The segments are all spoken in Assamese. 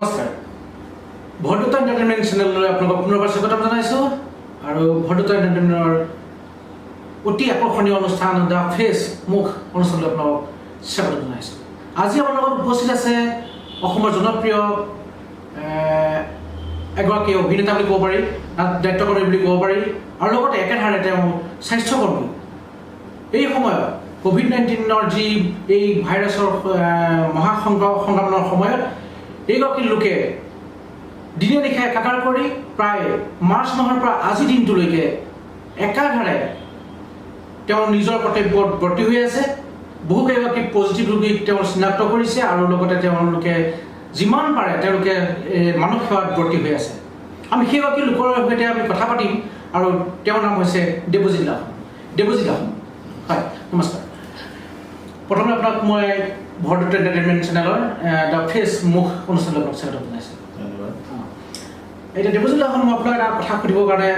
নমস্কাৰ, ভৰদত্ত এণ্টাৰটেইনমেণ্ট চেনেললৈ আপোনালোকক পুনৰবাৰ স্বাগতম জনাইছোঁ আৰু ভৰদত্ত এণ্টাৰটেইনমেণ্টৰ অতি আকৰ্ষণীয় অনুষ্ঠান the face মুখ অনুষ্ঠানলৈ আপোনালোকক স্বাগতম জনাইছোঁ। আজি আমাৰ লগত উপস্থিত আছে অসমৰ জনপ্ৰিয় এগৰাকী অভিনেতা বুলি ক'ব পাৰি, নাট্যকৰ্মী বুলি ক'ব পাৰি আৰু লগতে একেধাৰে তেওঁ স্বাস্থ্যকৰ্মী। এই সময়ত ক'ভিড-19ৰ যি এই ভাইৰাছৰ মহা সংক্ৰমণৰ সময়ত এইগৰাকী লোকে দিনে নিশাই একাকাৰ কৰি প্ৰায় মাৰ্চ মাহৰ পৰা আজিৰ দিনটোলৈকে একাধাৰে তেওঁ নিজৰ কৰ্তব্যত ব্ৰতী হৈ আছে। বহুকেইগৰাকী পজিটিভ ৰোগীক তেওঁ চিনাক্ত কৰিছে আৰু লগতে তেওঁলোকে যিমান পাৰে তেওঁলোকে মানৱ সেৱাত ব্ৰতী হৈ আছে। আমি সেইগৰাকী লোকৰ সৈতে আমি কথা পাতিম আৰু তেওঁৰ নাম হৈছে দেৱজিৎ লাহন। দেৱজিৎ লাহন, হয়, নমস্কাৰ। প্ৰথমে আপোনাক মই ভৰদত্ত এণ্টাৰটেইনমেণ্ট চেনেলৰ the face মুখ অনুষ্ঠানলৈ আপোনাক স্বাগতম জনাইছোঁ। ধন্যবাদ। এতিয়া দেৱজিৎ লাহন, মই আপোনাক এটা কথা সুধিবৰ কাৰণে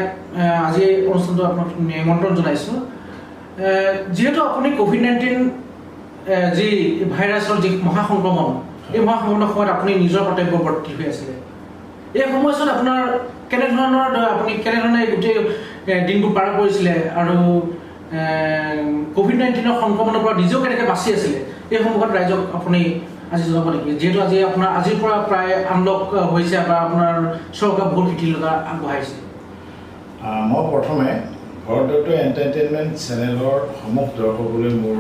আজি এই অনুষ্ঠানটো আপোনাক নিমন্ত্ৰণ জনাইছোঁ। যিহেতু আপুনি ক'ভিড-19 যি ভাইৰাছৰ যি মহাসংক্ৰমণ, এই মহাসংক্ৰমণৰ সময়ত আপুনি নিজৰ কৰ্তব্য ব্ৰতী হৈ আছিলে, এই সময়ছোৱাত আপোনাৰ কেনেধৰণৰ, আপুনি কেনেধৰণে গোটেই দিনবোৰ পাৰ কৰিছিলে আৰু ক'ভিড-19ৰ সংক্ৰমণৰ পৰা নিজেও কেনেকৈ বাচি আছিলে, এই সন্মুখত ৰাইজক আপুনি আজি জনাব নেকি? যিহেতু আজি আপোনাৰ আজিৰ পৰা প্ৰায় আনলক হৈছে বা আপোনাৰ চৰকাৰে বহুত শিথিলতা আগবঢ়াইছে। মই প্ৰথমে ভৰদত্ত এণ্টাৰটেইনমেণ্ট চেনেলৰ সমূহ দৰ্শকলৈ মোৰ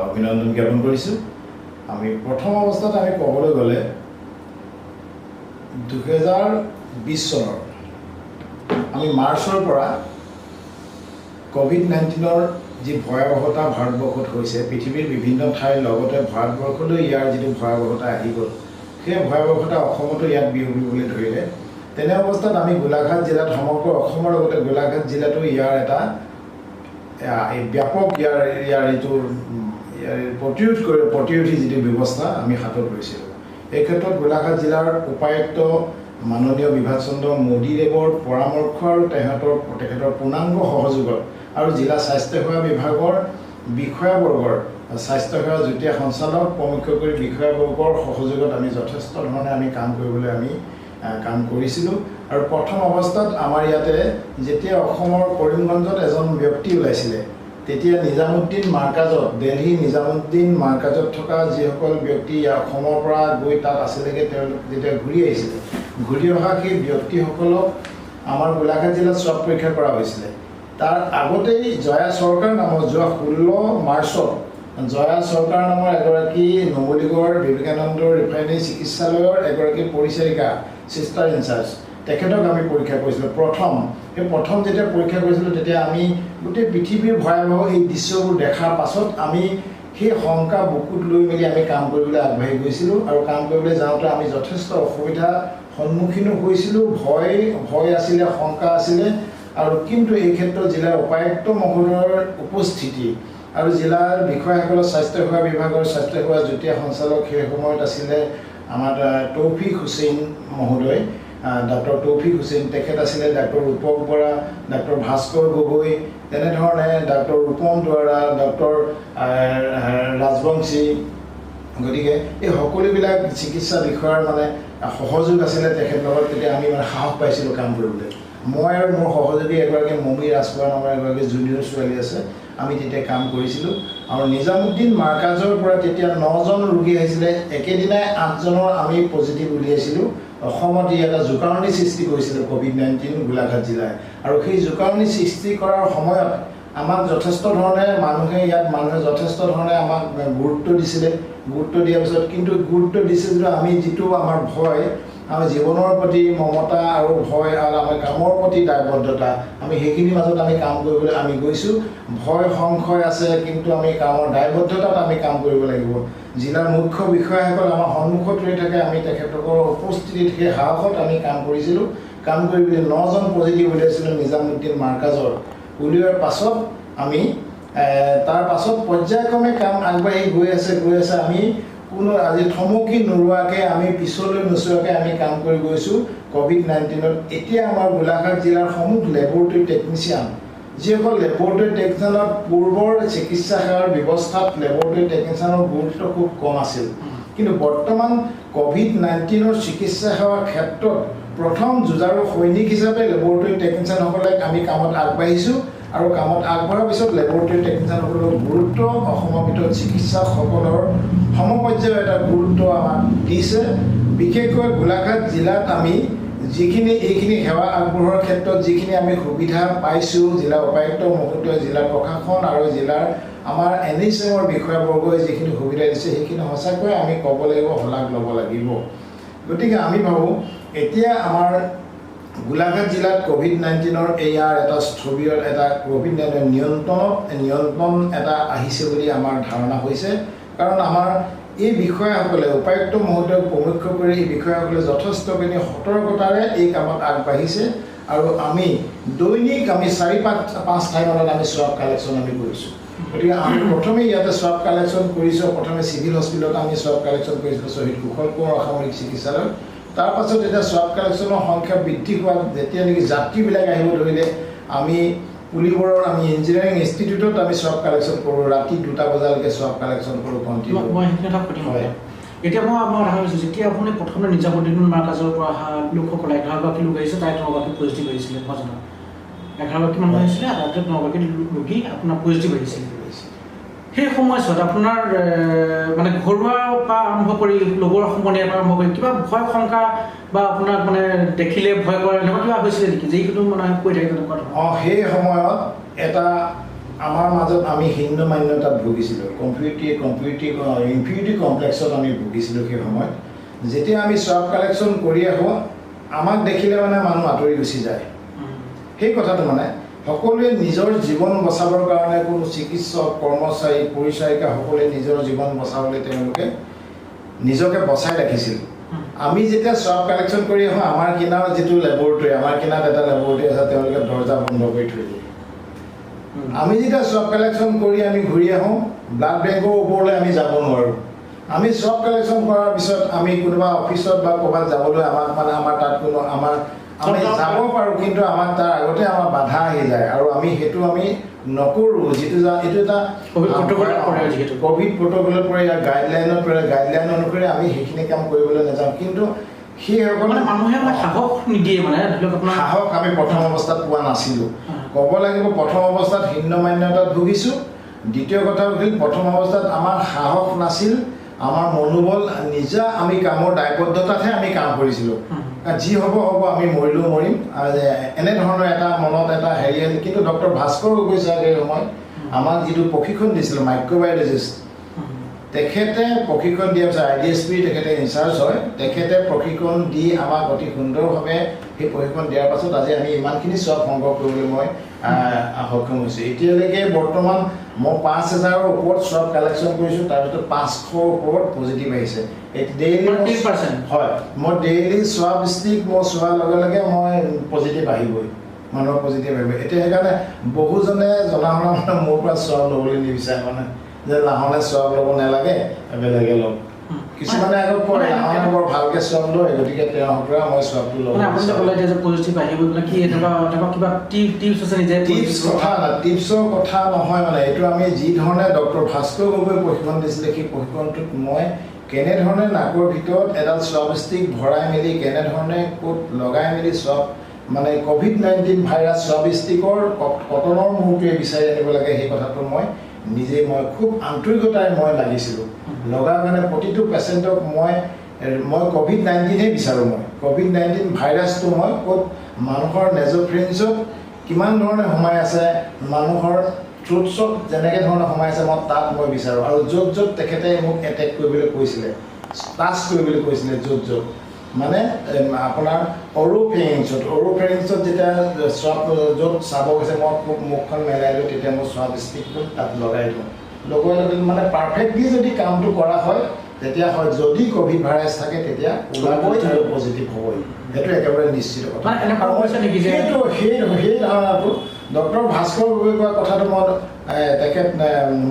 অভিনন্দন জ্ঞাপন কৰিছোঁ। আমি প্ৰথম অৱস্থাত আমি ক'বলৈ গ'লে 2020 চনৰ আমি মাৰ্চৰ পৰা ক'ভিড-19ৰ যি ভয়াৱহতা ভাৰতবৰ্ষত হৈছে, পৃথিৱীৰ বিভিন্ন ঠাইৰ লগতে ভাৰতবৰ্ষলৈ ইয়াৰ যিটো ভয়াৱহতা আহি গ'ল, সেই ভয়াৱহতা অসমতো ইয়াত বিয়পিবলৈ ধৰিলে। তেনে অৱস্থাত আমি গোলাঘাট জিলাত, সমগ্ৰ অসমৰ লগতে গোলাঘাট জিলাতো ইয়াৰ এটা এই ব্যাপক ইয়াৰ ইয়াৰ এইটো ইয়াৰ প্ৰতিৰোধ কৰি প্ৰতিৰোধী যিটো ব্যৱস্থা আমি হাতত লৈছিলোঁ, এই ক্ষেত্ৰত গোলাঘাট জিলাৰ উপায়ুক্ত মাননীয় বিভাস চন্দ্ৰ মোদীদেৱৰ পৰামৰ্শ আৰু তেখেতৰ পূৰ্ণাংগ সহযোগত আৰু জিলা স্বাস্থ্যসেৱা বিভাগৰ বিষয়াবৰ্গৰ, স্বাস্থ্যসেৱা যুটীয়া সঞ্চালক প্ৰমুখ্য কৰি বিষয়াবৰ্গৰ সহযোগত আমি যথেষ্ট ধৰণে আমি কাম কৰিবলৈ আমি কাম কৰিছিলোঁ। আৰু প্ৰথম অৱস্থাত আমাৰ ইয়াতে যেতিয়া অসমৰ কৰিমগঞ্জত এজন ব্যক্তি ওলাইছিলে, তেতিয়া নিজামুদ্দিন মাৰ্কাজত, দেলহি নিজামুদ্দিন মাৰ্কাজত থকা যিসকল ব্যক্তি অসমৰ পৰা গৈ তাত আছিলেগৈ, তেওঁলোক যেতিয়া ঘূৰি আহিছিলে, ঘূৰি অহা সেই ব্যক্তিসকলক আমাৰ গোলাঘাট জিলাত স্বাব পৰীক্ষা কৰা হৈছিলে। তাৰ আগতেই জয়া চৰকাৰ নামৰ, যোৱা 16 মাৰ্চত জয়া চৰকাৰ নামৰ এগৰাকী নুমলীগড় বিবেকানন্দ ৰিফাইনেৰী চিকিৎসালয়ৰ এগৰাকী পৰিচাৰিকা, ছিষ্টাৰ ইনচাৰ্জ, তেখেতক আমি পৰীক্ষা কৰিছিলোঁ প্ৰথম। সেই প্ৰথম যেতিয়া পৰীক্ষা কৰিছিলোঁ, তেতিয়া আমি গোটেই পৃথিৱীৰ ভয়াৱহ এই দৃশ্যবোৰ দেখাৰ পাছত আমি সেই শংকা বুকুত লৈ মেলি আমি কাম কৰিবলৈ আগবাঢ়ি গৈছিলোঁ। আৰু কাম কৰিবলৈ যাওঁতে আমি যথেষ্ট অসুবিধাৰ সন্মুখীনো হৈছিলোঁ। ভয় আছিলে, শংকা আছিলে। আৰু কিন্তু এই ক্ষেত্ৰত জিলাৰ উপায়ুক্ত মহোদয়ৰ উপস্থিতি আৰু জিলাৰ বিষয়াসকলৰ, স্বাস্থ্যসেৱা বিভাগৰ স্বাস্থ্যসেৱা যুটীয়া সঞ্চালক সেই সময়ত আছিলে আমাৰ তৌফিক হুছেইন মহোদয়, ডক্টৰ তৌফিক হুছেইন তেখেত আছিলে, ডাক্তৰ ৰূপক বৰা, ডাক্তৰ ভাস্কৰ গগৈ, তেনেধৰণে ডাক্তৰ ৰূপম দুৱাৰা, ডাক্তৰ ৰাজবংশী, গতিকে এই সকলোবিলাক চিকিৎসা বিষয়াৰ মানে সহযোগ আছিলে তেখেতৰ লগত। তেতিয়া আমি মানে সাহস পাইছিলোঁ কাম কৰিবলৈ। মই আৰু মোৰ সহযোগী এগৰাকী মমী ৰাজখোৱা নামৰ এগৰাকী জুনিয়ৰ ছোৱালী আছে, আমি তেতিয়া কাম কৰিছিলোঁ। আৰু নিজামুদ্দিন মাৰ্কাজৰ পৰা তেতিয়া নজন ৰোগী আহিছিলে, একেদিনাই আঠজনৰ আমি পজিটিভ উলিয়াইছিলোঁ। অসমত ই এটা জোকাৰণি সৃষ্টি কৰিছিলে ক'ভিড-19 গোলাঘাট জিলাই। আৰু সেই জোকাৰণি সৃষ্টি কৰাৰ সময়ত আমাক যথেষ্ট ধৰণে মানুহে, ইয়াত মানুহে যথেষ্ট ধৰণে আমাক গুৰুত্ব দিছিলে। গুৰুত্ব দিয়াৰ পিছত কিন্তু গুৰুত্ব দিছিল যদিও আমি যিটো আমাৰ ভয়, আমাৰ জীৱনৰ প্ৰতি মমতা আৰু ভয় আৰু আমাৰ কামৰ প্ৰতি দায়বদ্ধতা, আমি সেইখিনিৰ মাজত আমি কাম কৰিবলৈ আমি গৈছোঁ। ভয় সংশয় আছে, কিন্তু আমি কামৰ দায়বদ্ধতাত আমি কাম কৰিব লাগিব। জিলাৰ মুখ্য বিষয়াসকল আমাৰ সন্মুখত ৰৈ থাকে, আমি তেখেতলোকৰ উপস্থিতিত সেই সাহসত আমি কাম কৰিছিলোঁ। কাম কৰি পিনি নজন পজিটিভ উলিয়াইছিলোঁ নিজামুদ্দিন মাৰ্কাজৰ। উলিওৱাৰ পাছত আমি তাৰ পাছত পৰ্যায়ক্ৰমে কাম আগবাঢ়ি গৈ আছে, গৈ আছে। আমি কোনো আজি থমকি নোৰোৱাকৈ, আমি পিছলৈ নোচোৱাকৈ আমি কাম কৰি গৈছোঁ ক'ভিড-19ত। এতিয়া আমাৰ গোলাঘাট জিলাৰ সমূহ লেবৰেটৰী টেকনিচিয়ান, যিসকল লেবৰেটৰী টেকনিচিয়ানত পূৰ্বৰ চিকিৎসা সেৱাৰ ব্যৱস্থাত লেবৰেটৰী টেকনিচিয়ানৰ গুৰুত্ব খুব কম আছিল, কিন্তু কিন্তু বৰ্তমান ক'ভিড-19ৰ চিকিৎসা সেৱাৰ ক্ষেত্ৰত প্ৰথম যুঁজাৰু সৈনিক হিচাপে লেবৰেটৰী টেকনিচিয়ানসকলে আমি কামত আগবাঢ়িছোঁ আৰু কামত আগবঢ়াৰ পিছত লেবৰেটৰী টেকনিচিয়ানসকলৰ গুৰুত্ব অসমৰ ভিতৰত চিকিৎসকসকলৰ সমপৰ্যায়ৰ এটা গুৰুত্ব আমাক দিছে। বিশেষকৈ গোলাঘাট জিলাত আমি যিখিনি এইখিনি সেৱা আগবঢ়োৱাৰ ক্ষেত্ৰত যিখিনি আমি সুবিধা পাইছোঁ, জিলা উপায়ুক্ত মহোদয়, জিলা প্ৰশাসন আৰু জিলাৰ আমাৰ NHMৰ বিষয়াবৰ্গই যিখিনি সুবিধা দিছে, সেইখিনি সঁচাকৈ আমি ক'ব লাগিব, শলাগ ল'ব লাগিব। গতিকে আমি ভাবোঁ এতিয়া আমাৰ গোলাঘাট জিলাত ক'ভিড-19ৰ ইয়াৰ এটা স্থবিৰ এটা ক'ভিড-19 নিয়ন্ত্ৰণ এটা আহিছে বুলি আমাৰ ধাৰণা হৈছে। কাৰণ আমাৰ এই বিষয়াসকলে, উপায়ুক্ত মহোদয়ক প্ৰমুখ্য কৰি এই বিষয়াসকলে যথেষ্টখিনি সতৰ্কতাৰে এই কামত আগবাঢ়িছে আৰু আমি দৈনিক আমি 4-5 ঠাইমানত আমি স্বাব কালেকশ্যন আমি কৰিছোঁ। গতিকে আমি প্ৰথমে ইয়াতে স্বাব কালেকশ্যন কৰিছোঁ, প্ৰথমে চিভিল হস্পিটেলত আমি স্বাব কালেকশ্যন কৰিছিলোঁ, শ্বহীদ কুশল কোঁৱৰ অসামৰিক চিকিৎসালয়ত। তাৰপাছত যেতিয়া স্বাব কালেকশ্যনৰ সংখ্যা বৃদ্ধি হোৱাত যেতিয়া নেকি যাত্ৰীবিলাক আহিব ধৰিলে, আমি পুলিবৰৰ আমি ইঞ্জিনিয়াৰিং ইনষ্টিটিউটত আমি স্বাব কালেকশ্যন কৰোঁ, ৰাতি 2টা বজালৈকে স্বাব কালেকশ্যন কৰোঁ কণ্টিনিউ। মই সেইখিনি কথা সুধিম। হয়। এতিয়া মই কথা কৈছোঁ, যেতিয়া আপুনি প্ৰথমে নিজামুদ্দিন মাৰ্কাজৰ পৰা অহা লোকসকলে 11গৰাকী লোক আহিছে, তাই 9গৰাকী পজিটিভ আহিছিলে, মই জনাত 11গৰাকী মানুহ আহিছিলে, তাৰপিছত 9গৰাকী ৰোগী আপোনাৰ পজিটিভ আহিছিলে। সেই সময়ছোৱাত আপোনাৰ মানে ঘৰুৱাৰ পৰা আৰম্ভ কৰি লগৰ সমনীয়াৰ পৰা আৰম্ভ কৰি কিবা ভয় শংকা বা আপোনাক মানে দেখিলে ভয় কৰা এনেকুৱা কিবা হৈছিলে নেকি, যিকোনো মানে কৈ থাকে তেনেকুৱা ধৰণৰ? সেই সময়ত এটা আমাৰ মাজত আমি হীনমান্যতাত ভুগিছিলোঁ, ইনফিউৰিটি কমপ্লেক্সত আমি ভুগিছিলোঁ। সেই সময়ত যেতিয়া আমি স্বাব কালেকশ্যন কৰি আহোঁ, আমাক দেখিলে মানে মানুহ আঁতৰি গুচি যায়। সেই কথাটো মানে সকলোৱে নিজৰ জীৱন বচাবৰ কাৰণে কোনো চিকিৎসক, কৰ্মচাৰী, পৰিচাৰিকা সকলোৱে নিজৰ জীৱন বচাবলৈ তেওঁলোকে নিজকে বচাই ৰাখিছিল। আমি যেতিয়া স্বাব কালেকশ্যন কৰি আহোঁ, আমাৰ কিনাৰ যিটো লেবৰেটৰী, আমাৰ কিনাৰত এটা লেবৰেটৰী আছে, তেওঁলোকে দৰ্জা বন্ধ কৰি থৈ দিয়ে। আমি যেতিয়া স্বাব কালেকশ্যন কৰি আমি ঘূৰি আহোঁ, ব্লাড বেংকৰ ওপৰলৈ আমি যাব নোৱাৰোঁ। আমি স্বাব কালেকশ্যন কৰাৰ পিছত আমি কোনোবা অফিচত বা ক'ৰবাত যাবলৈ আমাক মানে আমাৰ তাত কোনো আমাৰ আমি যাব পাৰোঁ, কিন্তু আমাক তাৰ আগতে আমাৰ বাধা আহি যায় আৰু আমি সেইটো আমি নকৰোঁ। যিটো এইটো এটা ক'ভিড প্ৰট'কলত পৰে, যিহেতু ক'ভিড প্ৰট'কলত পৰে, ইয়াৰ গাইডলাইনত পৰে, গাইডলাইন অনুসৰি আমি সেইখিনি কাম কৰিবলৈ নাযাওঁ। কিন্তু সেইসকল মানে মানুহে মানে সাহস নিদিয়ে, মানে ধৰি লওক আপোনাৰ সাহস আমি প্ৰথম অৱস্থাত পোৱা নাছিলোঁ। ক'ব লাগিব প্ৰথম অৱস্থাত হীনমান্যতাত ভুগিছোঁ। দ্বিতীয় কথা হ'ল প্ৰথম অৱস্থাত আমাৰ সাহস নাছিল, আমাৰ মনোবল নিজা আমি কামৰ দায়বদ্ধতাতহে আমি কাম কৰিছিলোঁ। যি হ'ব হ'ব, আমি মৰিলেও মৰিম, এনেধৰণৰ এটা মনত এটা হেৰি আহিল। কিন্তু ডক্টৰ ভাস্কৰ গগৈ ছাৰ সেই সময়ত আমাক যিটো প্ৰশিক্ষণ দিছিল, মাইক্ৰ'বায়'লজিষ্ট, তেখেতে প্ৰশিক্ষণ দিয়াৰ পিছত IDSP তেখেতে ইনচাৰ্জ হয়, তেখেতে প্ৰশিক্ষণ দি আমাক অতি সুন্দৰভাৱে সেই প্ৰশিক্ষণ দিয়াৰ পাছত আজি আমি ইমানখিনি স্বাব সংগ্ৰহ কৰিবলৈ মই সক্ষম হৈছোঁ। এতিয়ালৈকে বৰ্তমান মই 5000ৰ ওপৰত স্বাব কালেকশ্যন কৰিছোঁ, তাৰ ভিতৰত 500 ওপৰত পজিটিভ আহিছে। ডেইলি হয়, মই ডেইলি স্বাব ষ্টিক মই চোৱাৰ লগে লগে মই পজিটিভ আহিবই, মানুহৰ পজিটিভ আহিব। এতিয়া সেইকাৰণে বহুজনে জনা শুনা মানে মোৰ পৰা স্বাব ল'বলৈ নিবিচাৰে, মানে যে লাহনে স্বাব ল'ব নালাগে, বেলেগে লওক। কিছুমানে আকৌ কয় লাহনে বৰ ভালকে স্বাব লয়, গতিকে তেওঁৰ পৰা মই স্বাবটো ল'ব। টিপছৰ কথা নহয়, মানে এইটো আমি যি ধৰণে ডক্টৰ ভাস্কৰ গগৈ প্ৰশিক্ষণ দিছিলে, সেই প্ৰশিক্ষণটোত মই কেনেধৰণে নাকৰ ভিতৰত এডাল স্বাব ষ্টিক ভৰাই মেলি কেনেধৰণে ক'ত লগাই মেলি স্বাব মানে ক'ভিড-19 ভাইৰাছ স্বাব ষ্টিকৰ কটনৰ মূৰটোৱে বিচাৰি আনিব লাগে, সেই কথাটো মই নিজে মই খুব আন্তৰিকতাৰে মই লাগিছিলোঁ। লগাৰ কাৰণে প্ৰতিটো পেচেণ্টক মই ক'ভিড-19হে বিচাৰোঁ। মই ক'ভিড-19 ভাইৰাছটো মই ক'ত মানুহৰ নেজ'ফ্ৰেঞ্চত কিমান ধৰণে সোমাই আছে, মানুহৰ থ্ৰুটছত যেনেকৈ ধৰণে সোমাই আছে, মই তাত মই বিচাৰোঁ। আৰু য'ত য'ত তেখেতে মোক এটেক কৰিবলৈ কৈছিলে, টাচ কৰিবলৈ কৈছিলে, য'ত য'ত মানে আপোনাৰ অৰোফেৰিংছত যেতিয়া স্বাব য'ত চাব গৈছে, মই খুব মুখখন মেলাই দিওঁ, তেতিয়া মই স্বাব ষ্টিকটো তাত লগাই দিওঁ। লগোৱাৰ লগে মানে পাৰফেক্টলি যদি কামটো কৰা হয়, তেতিয়া হয় যদি ক'ভিড ভাইৰাছ থাকে তেতিয়া ওলাবই আৰু পজিটিভ হ'বই, সেইটো একেবাৰে নিশ্চিত কথা। সেইটো সেই ধাৰণাটো ডক্টৰ ভাস্কৰ গগৈ কোৱা কথাটো মই তেখেত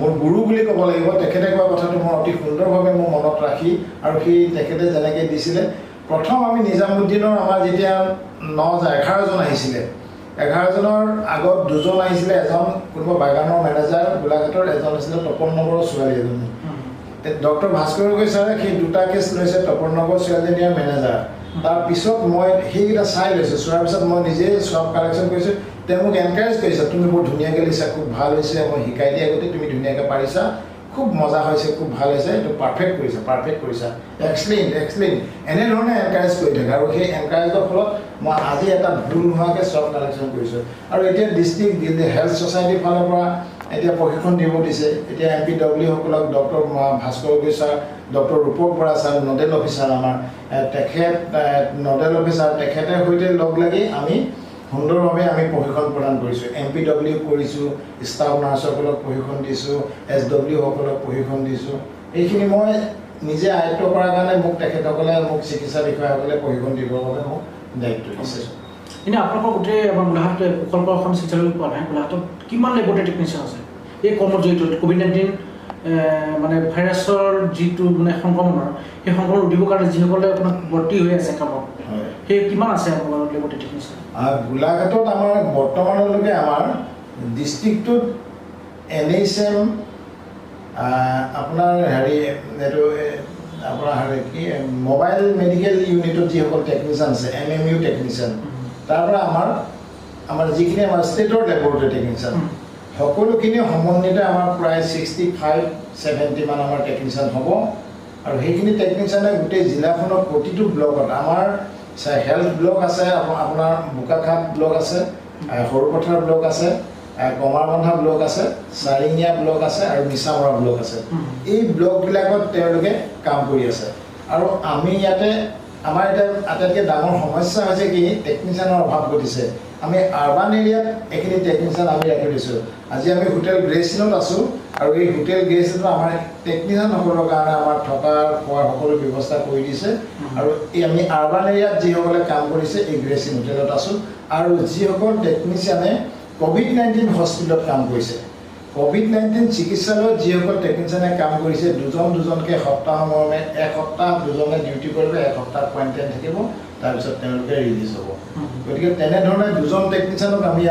মোৰ গুৰু বুলি ক'ব লাগিব, তেখেতে কোৱা কথাটো মই অতি সুন্দৰভাৱে মোৰ মনত ৰাখি আৰু সেই তেখেতে যেনেকৈ দিছিলে। প্ৰথম আমি নিজামুদ্দিনৰ আমাৰ যেতিয়া 11জন আহিছিলে, 11জনৰ আগত 2জন আহিছিলে, এজন কোনোবা বাগানৰ মেনেজাৰ গোলাঘাটৰ, এজন আছিলে তপন নগৰৰ ছোৱালী এজনী। ডক্টৰ ভাস্কৰ গগৈ ছাৰে সেই দুটা কেছ লৈছে, তপন নগৰ ছোৱালীজনী আৰু মেনেজাৰ। তাৰপিছত মই সেইকেইটা চাই লৈছোঁ, চোৱাৰ পিছত মই নিজে চব কালেকশ্যন কৰিছোঁ। তেওঁ মোক এনকাৰেজ কৰিছে, তুমি বৰ ধুনীয়াকৈ লিখছা, খুব ভাল হৈছে, মই শিকাই দিয়া আগতে তুমি ধুনীয়াকৈ পাৰিছা, খুব মজা হৈছে, খুব ভাল হৈছে, এইটো পাৰফেক্ট কৰিছা, পাৰফেক্ট কৰিছা, এক্সেলেণ্ট এক্সেলেণ্ট, এনেধৰণে এনকাৰেজ কৰি থাকে। আৰু সেই এনকাৰেজৰ ফলত মই আজি এটা ভুল নোহোৱাকৈ চব কালেকশ্যন কৰিছোঁ। আৰু এতিয়া ডিষ্ট্ৰিক্ট হেল্থ ছ'চাইটিৰ ফালৰ পৰা এতিয়া প্ৰশিক্ষণ দিব দিছে। এতিয়া এম পি ডব্লিউসকলক doctor Bhaskar Gogoi sir, doctor Rupak Bora sir nodal officer আমাৰ, তেখেত নডেল অফিচাৰ, তেখেতৰ সৈতে লগ লাগি আমি সুন্দৰভাৱে আমি প্ৰশিক্ষণ প্ৰদান কৰিছোঁ। এম পি ডব্লিউ কৰিছোঁ, ষ্টাফ নাৰ্ছসকলক প্ৰশিক্ষণ দিছোঁ, এছ ডব্লিউসকলক প্ৰশিক্ষণ দিছোঁ। এইখিনি মই নিজে আয়ত্ব কৰাৰ কাৰণে মোক তেখেতসকলে, মোক চিকিৎসা বিষয়াসকলে প্ৰশিক্ষণ দিবৰ বাবে মোক দায়িত্ব দিছে। এনেই আপোনালোকৰ গোটেই আমাৰ গোলাঘাট কুশল অসম চিকিৎসালয় পোৱা নাই, গোলাঘাটত কিমান লেবৰেটৰী টেকনিচিয়ান আছে এই কৰ্মত জড়িত? ক'ভিড 19 মানে ভাইৰাছৰ যিটো মানে সংক্ৰমণৰ, সেই সংক্ৰমণ ৰুধিবৰ কাৰণে যিসকলে আপোনাক ভৰ্তি হৈ আছে কামত, সেই কিমান আছে আপোনালোকৰ লেবৰেটৰী টেকনিচিয়ান? গোলাঘাটত আমাৰ বৰ্তমানলৈকে আমাৰ ডিষ্ট্ৰিক্টটোত এন এইচ এম আপোনাৰ হেৰি এইটো আপোনাৰ হেৰি কি মোবাইল মেডিকেল ইউনিটত যিসকল টেকনিচিয়ান আছে, এম এম ইউ টেকনিচিয়ান, তাৰ পৰা আমাৰ আমাৰ যিখিনি আমাৰ ষ্টেটৰ লেবৰেটৰী টেকনিচিয়ান, সকলোখিনি সমন্বিত আমাৰ প্ৰায় 65-70 মান আমাৰ টেকনিচিয়ান হ'ব। আৰু সেইখিনি টেকনিচিয়ানে গোটেই জিলাখনৰ প্ৰতিটো ব্লকত আমাৰ হেল্থ ব্লক আছে, আপোনাৰ বোকাখাট ব্লক আছে, সৰুপথাৰ ব্লক আছে, কমাৰবন্ধা ব্লক আছে, চাৰিঙীয়া ব্লক আছে আৰু মিছামৰা ব্লক আছে। এই ব্লকবিলাকত তেওঁলোকে কাম কৰি আছে। আৰু আমি ইয়াতে আমাৰ এতিয়া আটাইতকৈ ডাঙৰ সমস্যা হৈছে কি, টেকনিচিয়ানৰ অভাৱ ঘটিছে। আমি আৰবান এৰিয়াত এইখিনি টেকনিচিয়ান আমি ৰাখি দিছোঁ। আজি আমি হোটেল গ্ৰেচিনত আছোঁ আৰু এই হোটেল গ্ৰেচিনত আমাৰ টেকনিচিয়ানসকলৰ কাৰণে আমাৰ থকা খোৱাৰ সকলো ব্যৱস্থা কৰি দিছে। আৰু এই আমি আৰবান এৰিয়াত যিসকলে কাম কৰিছে এই গ্ৰেচিন হোটেলত আছোঁ। আৰু যিসকল টেকনিচিয়ানে ক'ভিড-19 হস্পিটেলত কাম কৰিছে, ক'ভিড-19 চিকিৎসালয়ত যিসকল টেকনিচিয়ানে কাম কৰিছে, দুজন দুজনকৈ সপ্তাহৰ মূৰে এসপ্তাহ দুজনে ডিউটি কৰিব, এসপ্তাহ কোৱাৰেণ্টাইন থাকিব, তাৰপিছত তেওঁলোকে ৰিলিজ হ'ব। গতিকে তেনেধৰণে দুজন টেকনিচিয়ানক আমি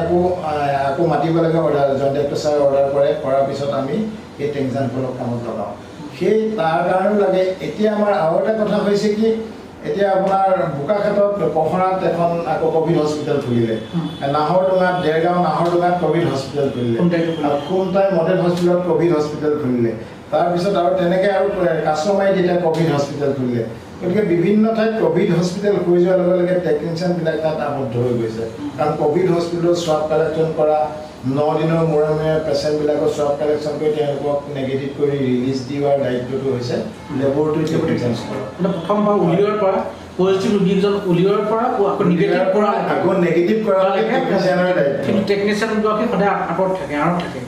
আকৌ মাতিব লাগে, অৰ্ডাৰ জইণ্ট ডাইৰেক্টৰ ছাৰে অৰ্ডাৰ কৰে, কৰাৰ পিছত আমি সেই টেকনিচিয়ানসকলক কামত লগাওঁ। সেই তাৰ কাৰণেও লাগে। এতিয়া আমাৰ আৰু এটা কথা হৈছে কি, এতিয়া আপোনাৰ বোকাখাটত পখৰাত এখন আকৌ ক'ভিড হস্পিটেল খুলিলে, নাহৰডোঙাত, দেৰগাঁও নাহৰডোঙাত ক'ভিড হস্পিটেল খুলিলে, খুমটাই মডেল হস্পিটেলত ক'ভিড হস্পিটেল খুলিলে, তাৰপিছত আৰু তেনেকৈ আৰু কাছমাৰীত এতিয়া ক'ভিড হস্পিটেল খুলিলে। গতিকে বিভিন্ন ঠাইত ক'ভিড হস্পিটেল হৈ যোৱাৰ লগে লগে টেকনিচিয়ানবিলাক তাত আবদ্ধ হৈ গৈছে। কাৰণ ক'ভিড হস্পিটেলত স্বাব কালেকশ্যন কৰা, 9 দিনৰ মূৰে মূৰে পেচেণ্টবিলাকৰ স্বাব কালেকশ্যন কৰি তেওঁলোকক নেগেটিভ কৰি ৰিলিজ দিয়াৰ দায়িত্বটো হৈছে লেবৰেটৰী টেকনিচিয়ানসকলৰ। মানে প্ৰথম পৰা উলিওৱাৰ পৰা পজিটিভ ৰোগীজন উলিওৱাৰ পৰা আকৌ নিগেটিভ কৰা, আকৌ নেগেটিভ কৰা টেকনিচিয়ানৰ দায়িত্ব। কিন্তু টেকনিচিয়ানগৰাকী সদায় আঁতৰত থাকে, আঁৰত থাকে।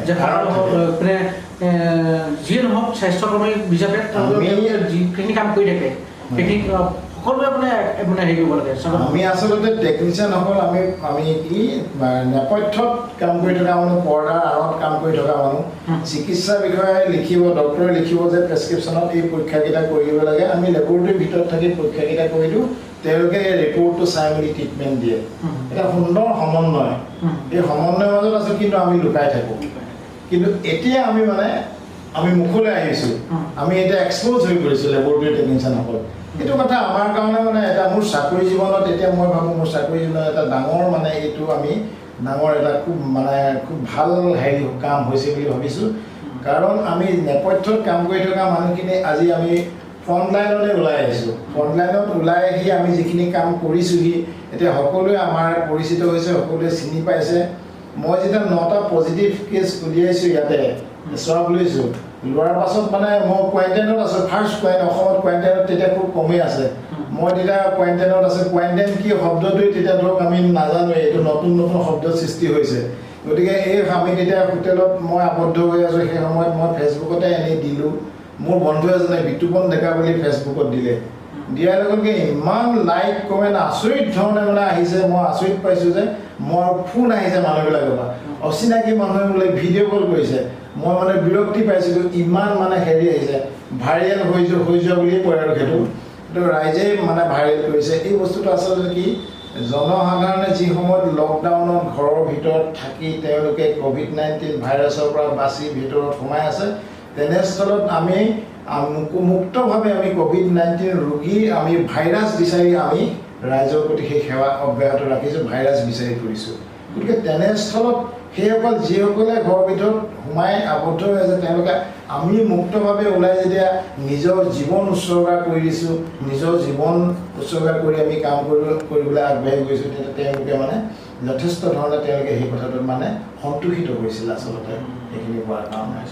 যে মানে যিয়ে নহওক স্বাস্থ্যকৰ্মী হিচাপে যিখিনি কাম কৰি থাকে সেইখিনি সকলোৱে মানে মানে হেৰি কৰিব লাগে। আমি আচলতে টেকনিচিয়ানসকল আমি আমি কি নেপথ্যত কাম কৰি থকা মানুহ, পৰ্দাৰ আঁৰত কাম কৰি থকা মানুহ। চিকিৎসা বিষয়াই লিখিব, ডক্টৰে লিখিব যে প্ৰেছক্ৰিপশ্যনত এই পৰীক্ষাকেইটা কৰি দিব লাগে, আমি লেবৰেটৰীৰ ভিতৰত থাকি পৰীক্ষাকেইটা কৰি দিওঁ, তেওঁলোকে এই ৰিপৰ্টটো চাই মেলি ট্ৰিটমেণ্ট দিয়ে। এটা সুন্দৰ সমন্বয়, এই সমন্বয়ৰ মাজত আছোঁ, কিন্তু আমি লুকাই থাকোঁ। কিন্তু এতিয়া আমি মানে আমি মুখলৈ আহিছোঁ, আমি এতিয়া এক্সপ'জ হৈ পৰিছোঁ লেবৰেটৰী টেকনিচিয়ানসকল। এইটো কথা আমাৰ কাৰণে মানে এটা মোৰ চাকৰি জীৱনত এতিয়া মই ভাবোঁ মোৰ চাকৰি জীৱনত এটা ডাঙৰ মানে এইটো আমি ডাঙৰ এটা খুব মানে খুব ভাল হেৰি কাম হৈছে বুলি ভাবিছোঁ। কাৰণ আমি নেপথ্যত কাম কৰি থকা মানুহখিনি আজি আমি ফ্ৰণ্টলাইনলৈ ওলাই আহিছোঁ। ফ্ৰণ্টলাইনত ওলাই আহি আমি যিখিনি কাম কৰিছোঁহি এতিয়া সকলোৱে আমাৰ পৰিচিত হৈছে, সকলোৱে চিনি পাইছে। মই যেতিয়া 9টা পজিটিভ কেছ উলিয়াইছোঁ, ইয়াতে স্বাব লৈছোঁ, লোৱাৰ পাছত মানে মই কোৱাৰেণ্টাইনত আছোঁ। ফাৰ্ষ্ট অসমত কোৱাৰেণ্টাইনত তেতিয়া খুব কমেই আছে। মই তেতিয়া কোৱাৰেণ্টাইনত আছোঁ। কোৱাৰেণ্টাইন কি শব্দটোৱে তেতিয়া ধৰক আমি নাজানোৱে, এইটো নতুন নতুন শব্দ সৃষ্টি হৈছে। গতিকে এই আমি তেতিয়া হোটেলত মই আবদ্ধ হৈ আছোঁ। সেই সময়ত মই ফেচবুকতে এনেই দিলোঁ, মোৰ বন্ধু এজনে বিতুপন ডেকা বুলি ফেচবুকত দিলে। দিয়াৰ লগে লগে ইমান লাইক কমেণ্ট আচৰিত ধৰণে মানে আহিছে। মই আচৰিত পাইছোঁ যে মোৰ ফোন আহিছে মানুহবিলাকৰ পৰা, অচিনাকি মানুহে মোলৈ ভিডিঅ' কল কৰিছে। মই মানে বিৰক্তি পাইছিলোঁ, ইমান মানে হেৰি আহিছে, ভাইৰেল হৈ যোৱা বুলিয়ে কয় আৰু সেইটো ৰাইজে মানে ভাইৰেল কৰিছে। এই বস্তুটো আচলতে কি, জনসাধাৰণে যি সময়ত লকডাউনত ঘৰৰ ভিতৰত থাকি তেওঁলোকে ক'ভিড-19 ভাইৰাছৰ পৰা বাচি ভিতৰত সোমাই আছে, তেনেস্থলত আমি মুক্তভাৱে আমি ক'ভিড-19 ৰোগী আমি ভাইৰাছ বিচাৰি আমি ৰাইজৰ প্ৰতি সেই সেৱা অব্যাহত ৰাখিছোঁ, ভাইৰাছ বিচাৰি ফুৰিছোঁ। গতিকে তেনেস্থলত সেইসকল যিসকলে ঘৰৰ ভিতৰত সোমাই আবদ্ধ হৈ আছে, তেওঁলোকে আমি মুক্তভাৱে ওলাই যেতিয়া নিজৰ জীৱন উৎসৰ্গা কৰি দিছোঁ, নিজৰ জীৱন উৎসৰ্গা কৰি আমি কাম কৰিবলৈ আগবাঢ়ি গৈছোঁ, তেতিয়া তেওঁলোকে মানে যথেষ্ট ধৰণে তেওঁলোকে সেই কথাটোত মানে সন্তোষিত হৈছিল আচলতে সেইখিনি কোৱাৰ কাৰণে।